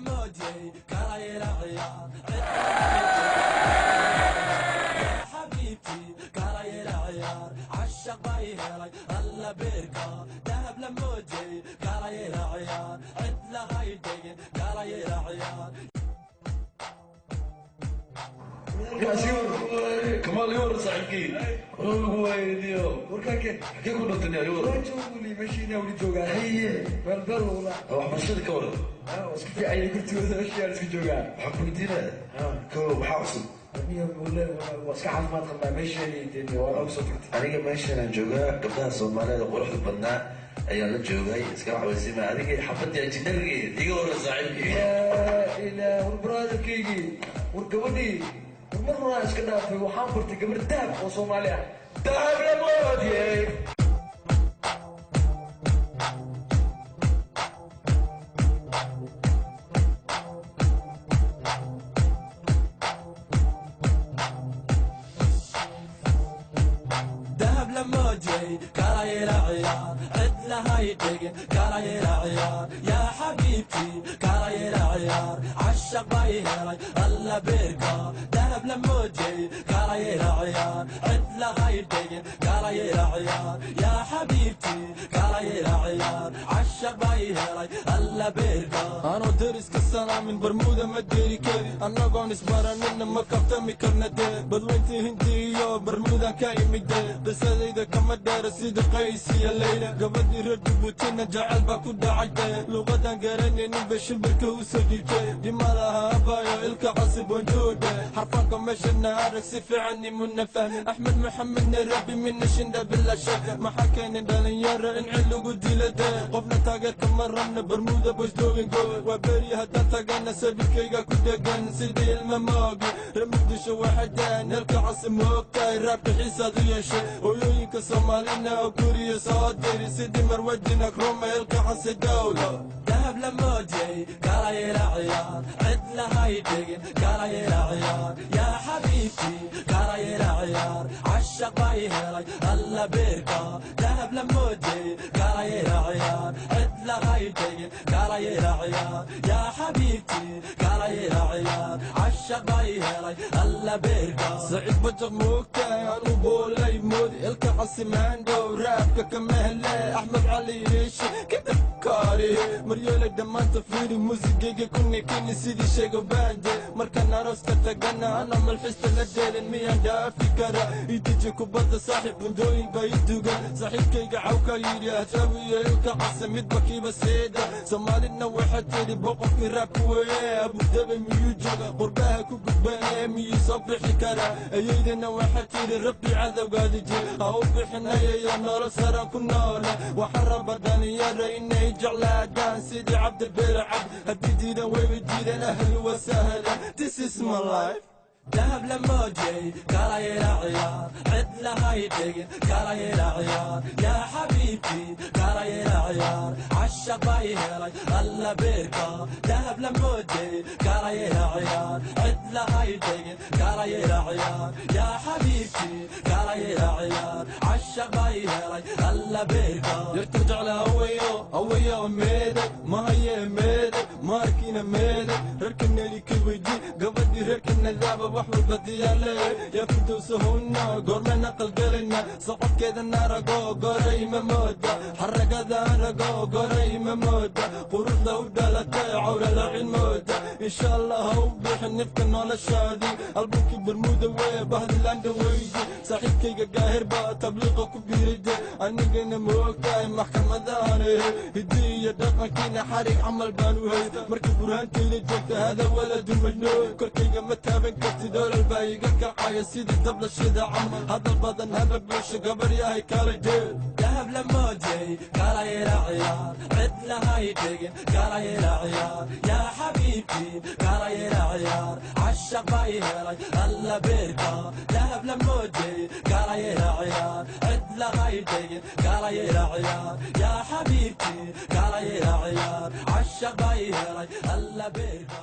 لموجي كرايل عيار يا حبيبتي كرايل عيار عشق بايهري الله بيركا ذهب لموجي كرايل عيار عدل غايدين كرايل عيار كمال يور صاحبكي ويديو warkaakeen حكي كنا الدنيا يور waan jooguli meeshiina weli joogaa هي balbal wala waxbarashada ka waran waa isku fiicanya gurtigooda meeshiyaa isku joogaa waxaan ku weydiinaya kow maxaa cusub aniga wala waa iska caafimaad qabnaa meesheeni dee waa noogu soo tagtay aniga meeshan aan joogaa gabdhaha soomaalida quruxda badnaa ayaan la joogay iska waxweysiima adiga xabadii ajnabigeed iga waran saaxiibkii yaa ilaa war brotherkaygii war gabadhii war mar horaan iska dhaafay waxaan bartay gabar dahab oo soomaali ah dahab lamoodiyey ذهب لموجي كرايل عيار عدل هايدق كرايل عيار يا حبيبتي كرايل عيار عشق بايهري الله بيركا ذهب لموجي كرايل عيار عدل هايدق كرايل عيار يا حبيبتي كرايل عيار عشق بايهري الله بيركا anoo deriska salaamin barmuuda ma deeri kari annagoon isbaranina ma kaftami karna dee badweyntii hindi iyo barmuudan ka imide qisadayda kama dheera sida qays iyo leyla gabadhii reer jabuutina jecel baa ku dhacay dee luuqadan garanaynin bay shimbirka u soo dhiibtay dhima laha abayo ilka casib wanjuudhe xarfaanka meeshana arag si fiican imuna fahmin axmed maxamedna rabi mina shindha bila shaka maxaa keenay dhalinyaro in cil lagu dila dee qofna taageerka ma rabna barmuuda boys doing good waa beri haddaan tagana sabiilkayga ku degan sidii ilma moogi reer muqdisho waxay deen helka casi moogtahay raabka xiisaad u yeeshay hooyooyinka soomaalina oo guriya soo diri sidii marwajina kroma helka casi dowlo ذهب لموجي كرايل عيار عدل هايدق كرايل عيار يا حبيبتي كرايل عيار عشق بايهري الله بيركا ذهب لموجي كرايل عيار عدل هايدق كرايل عيار يا حبيبتي كرايل عيار عشق بايهري الله بيركا saciid bajaq moogtahay anu boolay moodi ilka casi maandhow raabka kama hele axmed cali yeeshe kadib kaari maryoolay dhammaanta fiiri muusigayga ku nikini sidii sheego baande markaan arooska tagana ana malxista la dheelin miyaan dhaafi kara idiji kubadda saaxiib bundooyin baa i dugan saaxiibkayga cawka yidhi ahjaawiyo ilka casi midba kiiba seeda soomaalina waxaa tidhi boqorkii raabka weeye abudabi miyuu jooga qurbaha ku gudbanee miyuu soo bixi karaa ayeydana waxaa tidhi rabbi cadowgaadi jir ha u bixinayayo nolol saraan ku noole waxaan raba dhalinyaro inay jeclaadaan sidii cabdibeer cabd haddii diidan wayba diidan ahlu wasahlan this is my life ذهب لموجي كرايل عيار عدل هايدق كرايل عيار يا حبيبتي كرايل عيار عشق بايهري الله بيركا ذهب لموجي كرايل عيار عدل هايدق كرايل عيار يا حبيبتي كرايل عيار عشق بايهري الله بيركا yarta jecla hawayo hawayo meeday mahaye meeday maarkiina meeday reerka neli ka weydi gabadhii reerka nadaaba wax walba diyaarle yaa ku dowsahowna goormana qalgalayna socodkeeda naarago goray ma mooda xaragada arago goray ma mooda quruxda u dhalatay cawra laacin mooda insha allah ha u bixin nifka noloshaadii albunkii bermuuda wee bahdilaanda weydi saaxiibkayga gaahir baa tabliiqa ku biiride anigana moogtahay maxkamadahan hiddi iyo dhaqankiina xarig camal baan u haysta markii burhaantayda joogta hada waladu majnuun korkayga ma taaban kartid olol baa iga kacaya sidii dabla shida camal hadal badan haba bulsho gabar yahay kala jeel ذهب لموجي كرايل عيار عدل هايدق كرايل عيار يا حبيبتي كرايل عيار عشق بايهري الله بيركا ذهب لموجي كرايل عيار عدل هايدق كرايل عيار يا حبيبتي كرايل عيار عشق بايهري الله بيركا.